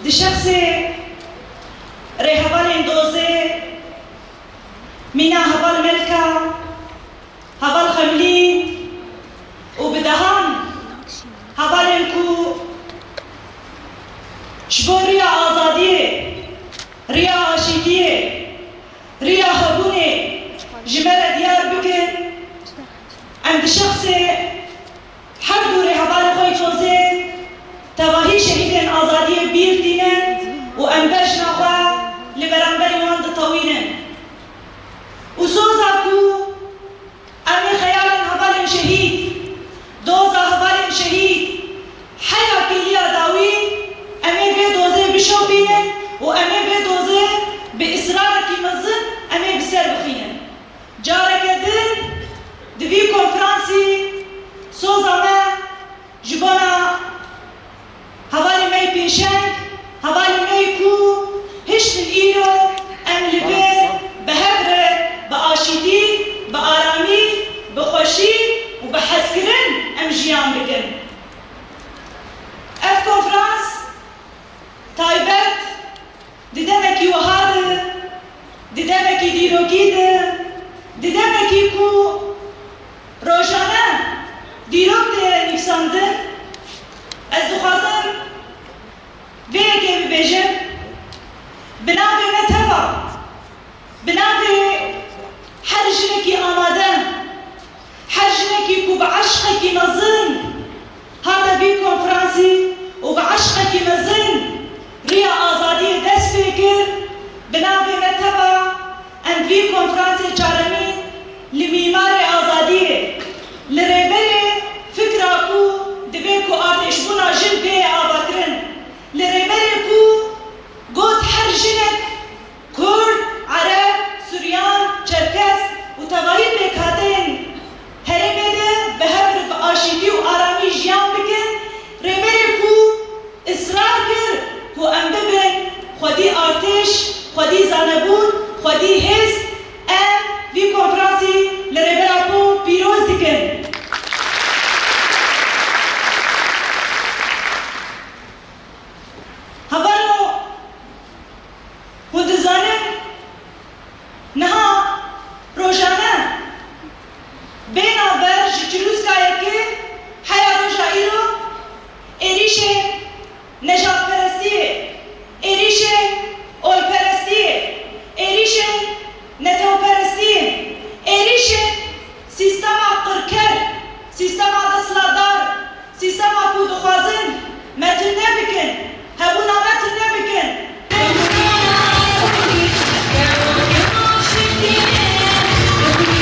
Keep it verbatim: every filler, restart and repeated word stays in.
Di şexsê rêhevalên Dozê, mîna heval Melka, heval Xemlî û bi dehan hevalên ku ji bo riya azadiyê, riya aşîtiyê, riya hebûnê ji me re diyar bikin, em di şexsê her du rêhevalê xwe yê Dozê tevahî şehîdên azadiyê bîr tînin û em bejna xwe li beramberî wan ditewînin. Û soza ku em ê xeyalên hevalên şehîd, doza hevalên şehîd, heya kêliya dawî, em ê vê dozê bişopînin û em ê vê dozê bi israrekî mezin em ê bi ser bixînin. Careke din di vî konferansî soza me ji bona hevalên me yê pêşeng, hevalên me yê ku hiştin îro em li vir bi hev re bi aşîtî, bi aramî, bi xweşî û bi hezkirin em jiyan bikin. Ev konferans taybet di demekî wiha de, di demekî dîrokî de, di demekî ku rojane dîrok tê nivîsandin, ez dixwazim vê yekê bibêjim,